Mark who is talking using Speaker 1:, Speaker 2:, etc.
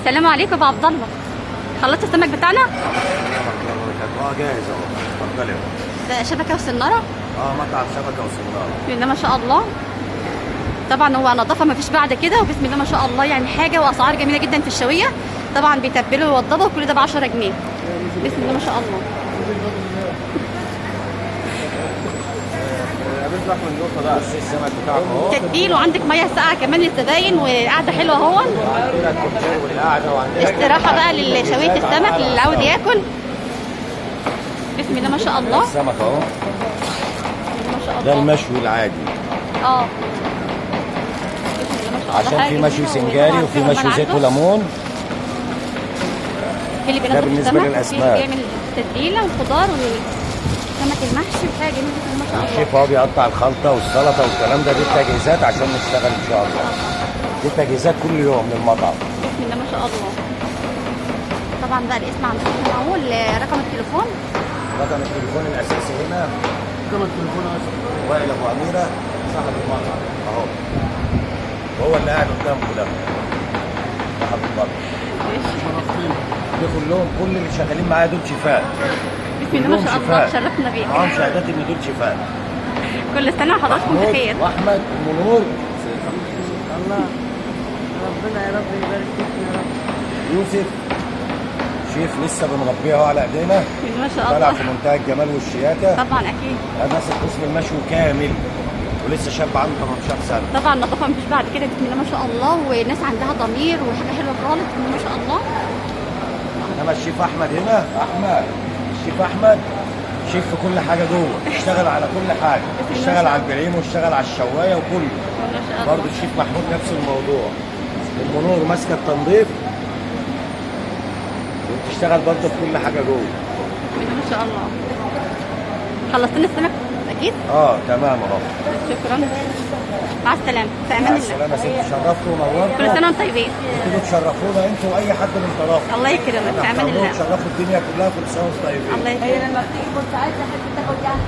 Speaker 1: السلام عليكم يا ابو عبد الله، خلصت السمك بتاعنا؟
Speaker 2: اه جاهز اهو، اتفضلي.
Speaker 1: ده شبكة وسناره.
Speaker 2: اه مطعم شبكة وسناره.
Speaker 1: بسم الله ما شاء الله. طبعا هو نظافة ما فيش بعد كده، وبسم الله ما شاء الله يعني حاجة واسعار جميلة جدا في الشويه. طبعا بيتبلوا ويوضبوا كل ده ب 10 جنيه. بسم الله ما شاء الله.
Speaker 2: بص السمك بتاعك اهو.
Speaker 1: تتبيل، وعندك مية ساقعه كمان للزباين، وقعده حلوة اهو.
Speaker 2: وعندنا الكوكتيل والقعده وعندنا
Speaker 1: استراحة بقى لشويه السمك للي عاوز ياكل. بسم الله ما شاء الله.
Speaker 2: السمك اهو.
Speaker 1: بسم الله ما شاء
Speaker 2: ده
Speaker 1: الله.
Speaker 2: المشوي العادي.
Speaker 1: اه بسم الله ما شاء الله.
Speaker 2: عشان
Speaker 1: حاجة
Speaker 2: في مشوي
Speaker 1: جميلة.
Speaker 2: سنجاري
Speaker 1: وطبعاً
Speaker 2: وفي
Speaker 1: في
Speaker 2: مشوي زيت
Speaker 1: عنده.
Speaker 2: وليمون.
Speaker 1: في اللي
Speaker 2: ده
Speaker 1: بينظف
Speaker 2: بالنسبة
Speaker 1: السمك،
Speaker 2: للأسماك.
Speaker 1: وفي اللي بيعمل التتبيله والخضار والسمك المحشي وحاجه جميلة بسم الله ما شاء الله.
Speaker 2: الشيف اهو بيقطع الخلطة والسلطة والكلام ده، دي التجهيزات عشان نشتغل ان شاء الله. دي التجهيزات كل يوم للمطعم.
Speaker 1: بسم الله ما شاء الله. طبعا بقى الاسم عندكم معمول، رقم التليفون.
Speaker 2: رقم التليفون الاساسي هنا، رقم التليفون وائل ابو اميره صاحب المطعم اهو، وهو اللي قاعد قدامكم ده صاحب المطعم. دي كلهم، كل اللي شغالين معايا دول شيفات.
Speaker 1: بسم الله ما
Speaker 2: كلهم
Speaker 1: شاء الله.
Speaker 2: شيفات.
Speaker 1: شرفنا بيك.
Speaker 2: معاهم شهادات ان دول شيفات.
Speaker 1: كل سنة وحضراتكم
Speaker 2: محمود
Speaker 1: بخير.
Speaker 2: واحمد ومنور.
Speaker 3: الله، ربنا يا رب يبارك فيك يا رب.
Speaker 2: يوسف شيف لسه بنربيه اهو على ايدينا.
Speaker 1: بسم الله ما شاء
Speaker 2: طلع
Speaker 1: الله.
Speaker 2: في منتهى الجمال والشياكه.
Speaker 1: طبعا اكيد.
Speaker 2: ماسك قسم المشوي كامل ولسه شاب عنده 18 سنة.
Speaker 1: طبعا نظافة مفيش بعد كده، بسم الله ما شاء الله، وناس عندها ضمير وحاجه حلوة خالص، بسم الله ما شاء الله.
Speaker 2: انما الشيف احمد هنا، احمد الشيف احمد شيف في كل حاجة جوه، اشتغل على كل حاجة، اشتغل على البريم واشتغل على الشوايه وكله.
Speaker 1: ما شاء الله.
Speaker 2: برضه الشيف محمود نفس الموضوع. المنور ماسكه التنظيف وبتشتغل برضه في كل حاجة جوه.
Speaker 1: بسم الله ما شاء الله. خلصت لنا السمك اكيد؟
Speaker 2: اه تمام اهو.
Speaker 1: شكرا، مع السلامة، في
Speaker 2: مع
Speaker 1: امان الله.
Speaker 2: السلامة يا ستي، شرفتوا ونورتوا.
Speaker 1: كل سنة وانتم طيبين.
Speaker 2: انتوا تشرفونا انتوا واي حد من طرفكم.
Speaker 1: الله يكرمك، في امان الله.
Speaker 2: تشرفوا الدنيا كلها، كل سنة وانتم طيبين.
Speaker 1: الله
Speaker 3: هي
Speaker 1: يكرمك.
Speaker 3: لما بتيجي بورسعيد تحب تاخد يعني.